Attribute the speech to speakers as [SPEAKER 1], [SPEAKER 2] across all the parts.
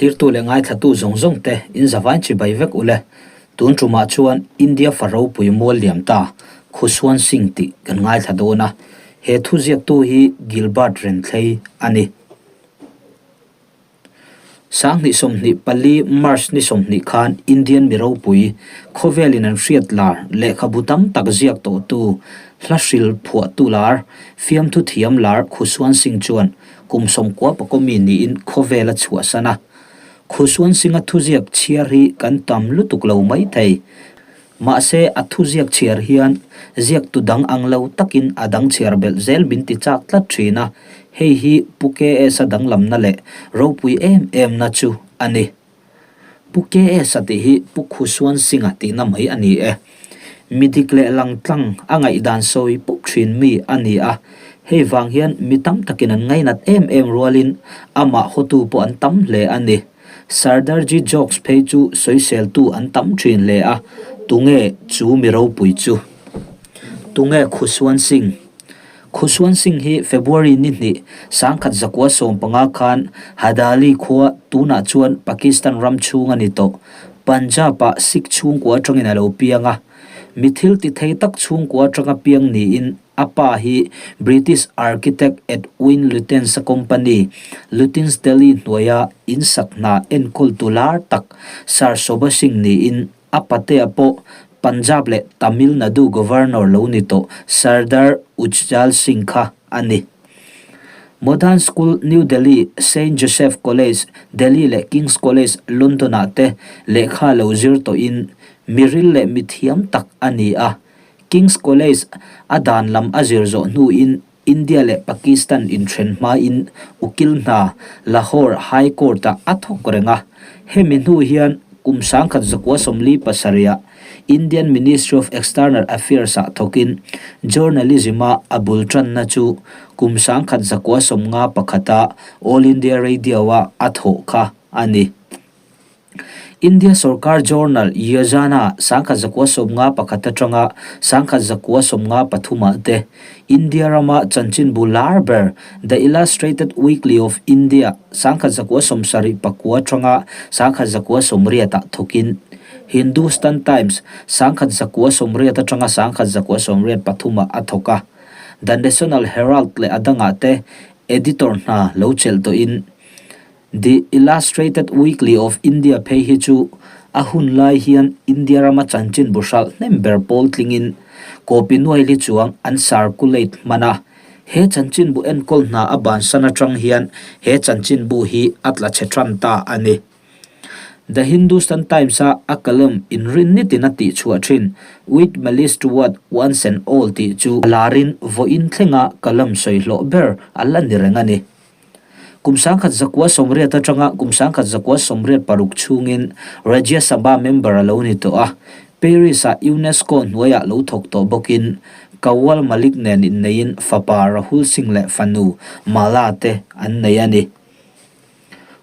[SPEAKER 1] Thirtu leh ngaithlatu zawng zawng te in zavain chibai vek ule. Tun tumah chuan India fa ropui mual liam ta Khusuan Singh tih kan ngaithla dawn a, he thuziaktu hi Gilbert Renthlei a ni. 2024 March ni 20 khan Indian mi ropui, khawvelin an hriat lar, lehkhabu tam tak ziak tawhtu, hla hril phuahtu lar, fiamthu thiam lar Khusuan Singh chuan kum 90 pakaw mi niin khawvel a chhuahsan a. Khusuan Singh-a thuziak chhiar hi kan tam lutuk lo mai thei. Mahse, a thuziak chhiar hian ziaktu dang ang lo takin a dang chhiar belh zel min ti chak tlat thin a, hei hi Pu KS-a danglamna leh ropui em emna chu a ni. Pu KS-a tih hi Pu Khusuan Singh-a tihna mai a ni e. Mi dik leh langtlang a ngaihdan sawi pup thin mi a ni a, hei vang hian mi tam takin an ngainat em em rualin amah hawtu pawh an tam hle a ni. Sardarji Jokes phei chu sawiseltu an tam thin hle a, tunge chu mi ropui chu? Tunge Khusuan Singh? Khusuan Singh hi February ni hnih, 1915 khan Hadali khua tunah chuan Pakistan ram chhung a ni tawh. Punjab-ah Sikh chhungkua atangin a lo piang a. Mi thil ti thei tak chhungkua atanga piang niin a pa hi British architect Edwin Lutyens-a company, Lutyens Delhi hnuaia in sak hna enkawltu lar tak Sir Sobha Singh niin a patea pawh Punjab leh Tamil Nadu Governor lo ni tawh Sardar Ujjal Singh kha a ni. Modern School, New Delhi, Saint Joseph College, Delhi leh King's College, London-ah te lehkha lo zir tawhin mi ril leh mi thiam tak a ni a. King's College a dan lam a zir zawh hnuin India leh Pakistan inthen hmain ukil hna Lahore High Court-ah a thawk reng a. Hemi hnu hian kum 1947-ah Indian Ministry of External Affairs-ah thawkin journalism-a a bul tanna chu kum 1951-a All India Radio-a a thawh kha a ni. India sorkar journal Yojana 1951 atanga 1993 ah te India rama chanchinbu lar ber The Illustrated Weekly of India 1974 atanga 1980 ah thawkin Hindustan Times 1980 atanga 1983 ah a thawk a. The National Herald leh a dangah te editor hna lo chelh tawhin The Illustrated Weekly of India phei hi chu a hun lai hian India rama chanchin bu hralh hnem ber pawl tlingin copy nuai li chuang an circulate hman a. He chanchin bu enkawl hna a bansan atang hian he chanchin bu hi a tla chhe tan ta a ni. The Hindustan Times-a a column inrin nitin a tihchhuah thin With Malice Toward Once and All tih chu a larin vawiin thlenga column sawi hlawh ber a la ni reng a ni. Kum 1980 atanga kum 1986 chhungin Rajya Sabha member a lo ni tawh a, Paris-ah UNESCO hnuaiah lo thawk tawh bawkin Kawal Malik nen inneiin fapa Rahul Singh leh fanu Mala te an nei a ni.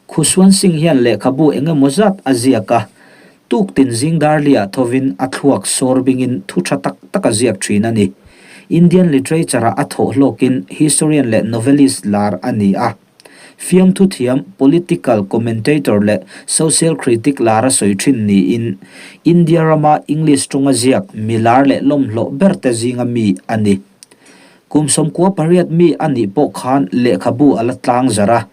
[SPEAKER 1] Khushwant Singh hian lehkhabu eng emaw zat a ziak a, tuktin zing darliah thovin a thluak sawr bingin thu tha tak tak a ziak thin a ni. Indian literature-ah a thawh hlawkin historian leh novelist lar a ni a. Fiamthu thiam, political commentator leh social critic lar a sawi thin niin India rama English tawnga ziak mi lar leh lawmhlawh berte zinga mi a ni. Kum 98 mi a nih pawh khan lehkhabu a la tlang zarh a.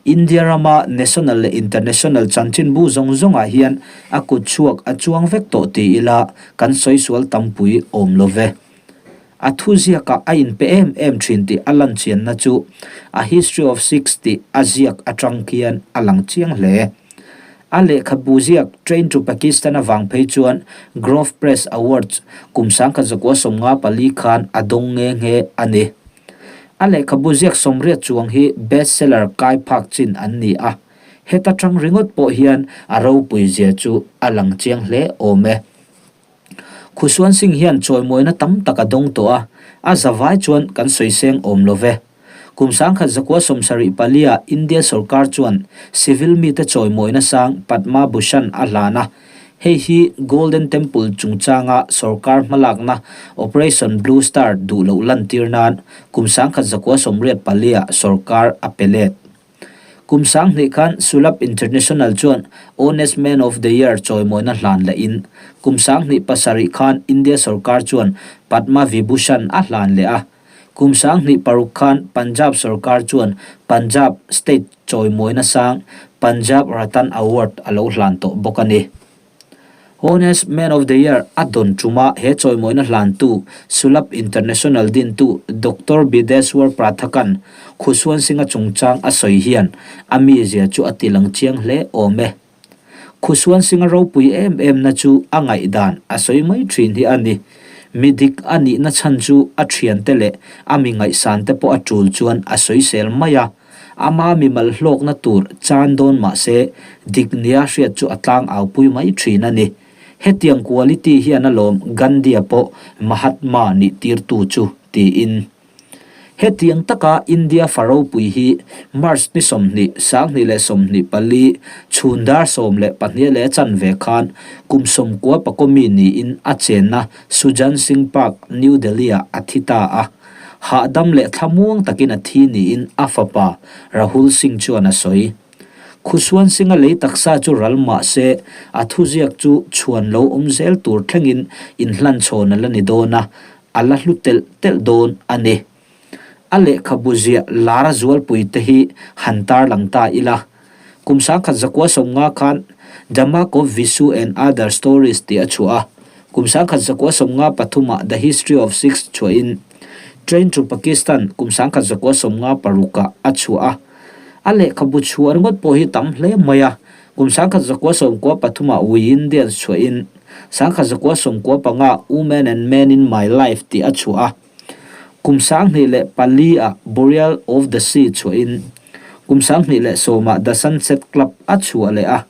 [SPEAKER 1] India rama national leh international chanchinbu zawng zawngah hian a kut chhuak a chuang vek tawh ti ila kan sawi sual tampui awm lo ve. A thu ziakah a inpe em em thin tih a lan chianna chu A History of Sikhs tih a ziak atang khian a lang chiang hle. A lehkhabu ziak Train to Pakistan avang phei chuan Grove Press Awards kum 1994 khan a dawng nghe nghe a ni. A lehkhabu ziak 80 chuang hi best seller kai phak chin an ni a, heta tang ringawt pawh hian a ropui zia chu a lang chiang hle awm e. Khusuan Singh hian chawimawina tam tak a dawng tawh a, a zavai chuan kan sawi seng awm lo ve. Kum 1974 ah India sorkar chuan civil mite chawimawina sang Padma Bhushan a hlan a, hei hi Golden Temple chungchanga sorkar hmalakna Operation Blue Star duh loh lantir nan kum 1984 ah sorkar a pe let. Kum 2000 khan Sulabh International chuan Honest Man of the Year chawimawina hlan lehin kum 2007 khan India sorkar chuan Padma Vibhushan a hlan leh a. Kum 2006 khan Punjab sorkar chuan Punjab State chawimawina sang Punjab Ratan Award a lo hlan tawh bawk a ni. Honest Man of the Year a dawn ṭuma he chawimawina hlantu Sulabh International dintu Doctor Bideshwar Prathakan Khusuan Singh-a chungchang a sawi hian a mizia chu a tilang chiang hle awm e. Khusuan Singh-a ropui em emna chu a ngaihdan a sawi mai ṭhin hi a ni. Mi dik a nihna chhan chu a ṭhiante leh a mi ngaihsante pawh a ṭul chuan a sawisel mai a. Ama mimal hlawkna tur chan dawn mah se, dik nia hriat chu a tlang aupui mai thin a ni. Hetiang quality hian alawm Gandhi-a pawh Mahatma nih tirtu chu, tiin. Hetiang taka India fa ropui hi March ni 20, 2024, chhun dar 12 leh chanve khan kum 90 pakaw mi niin a chenna Sujan Singh Park, New Delhi-ah a thi ta a. Hahdam leh thlamuang takin a thi niin a fapa Rahul Singh chuan a sawi. Khusuan Singh-a lei taksa chu ral mah se, a thuziak chu chhuan lo awm zel tur thlengin inhlanchhawn a la ni dawn a, a la hlu telh telh dawn a ni. A lehkhabu ziah lar a zualpui te hi han tarlang ta ila. Kum 1950 khan The Mark of Visu and Other Stories tih a chhuah a, kum 1953 ah The History of Sikhs chhuahin Train to Pakistan kum 1956 ah a chhuah a. A lehkhabu chhuah ringawt pawh hi tam hle mai a, kum 1993 ah We Indians chhuahin 1995 ah Women and Men in My Life tih a chhuah a. Kum 2004 ah Burial of the Sea chhuahin kum 2010 ah The Sunset Club a chhuah leh a,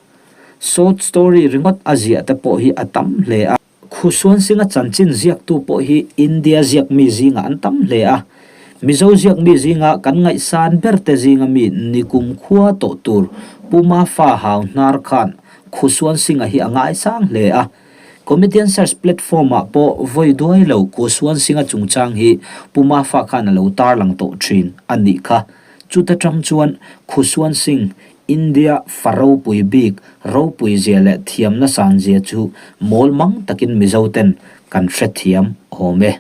[SPEAKER 1] short story ringawt a ziah te pawh hi a tam hle a. Khusuan Singh-a chanchin ziaktu pawh hi India ziakmi zingah an tam hle a, Mizo ziakmi zinga kan ngaihsan ber te zinga mi nikum khua tawh tur Pu Mafa Hau Hnar khan Khusuan Singh-a hi a ngaisang hle a. Comedian Search platform ah pawh vawi duai lo Khusuan Singh-a chungchang hi Pu Mafa khan a lo tarlang tawh thin a nih kha. Chuta tang chuan Khusuan Singh, India fa ropui bik, ropui zia leh thiamna san zia chu mawl mang takin Mizo ten kan hrethiam awm e.